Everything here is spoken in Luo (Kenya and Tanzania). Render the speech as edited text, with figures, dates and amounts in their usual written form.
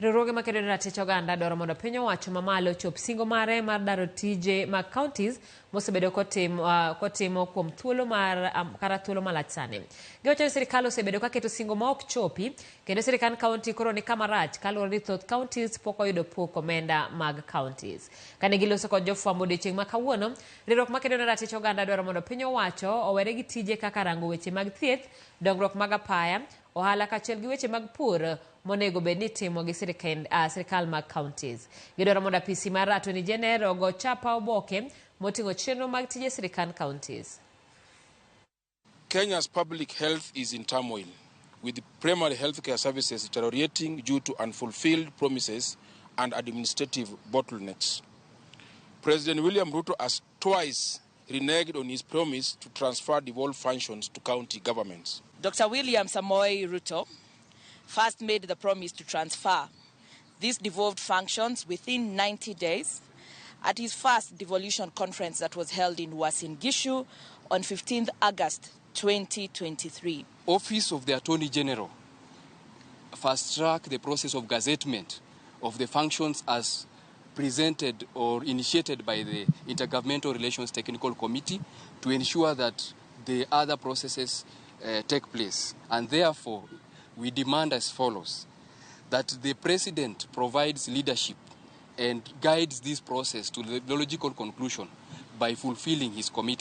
Riwruoge makedo ne ratich oganda dwaro mondo piny owacho mamalo ochop singo mare mar daro tije mag counties mosebedo kotimo kuom thuolo mar kata thuolo malach sani. Giwacho ni sirikal osebedo kaketo singo ma ok chopi kendo sirikand county koro ni kama rach kaluwore ni thoth counties pok oyudo pok omenda mag counties. Kane giloso kod jofwambo odiochieng' ma kawuono, riwruok makedo ne ratich oganda dwaro mondo piny owacho owere gi tije kaka rango weche mag thieth, dongruok mag apaya, ohala kaachiel gi weche mag pur monego bed ni itimo gi sirikal mag counties. Gidwaro mondo apisi mar Attorney General ogo chapa oboke moting'o chenro mag tije sirikand counties. Kenya's public health is in turmoil, with primary healthcare services deteriorating due to unfulfilled promises and administrative bottlenecks. President William Ruto has twice reneged on his promise to transfer devolved functions to county governments. Dr. William Samoei Ruto first made the promise to transfer these devolved functions within 90 days at his first devolution conference that was held in Uasin Gishu on 15th August 2023. Office of the Attorney General fast-track the process of gazettement of the functions as presented or initiated by the Intergovernmental Relations Technical Committee to ensure that the other processes take place. And therefore, we demand as follows, that the President provides leadership and guides this process to the logical conclusion by fulfilling his commitment.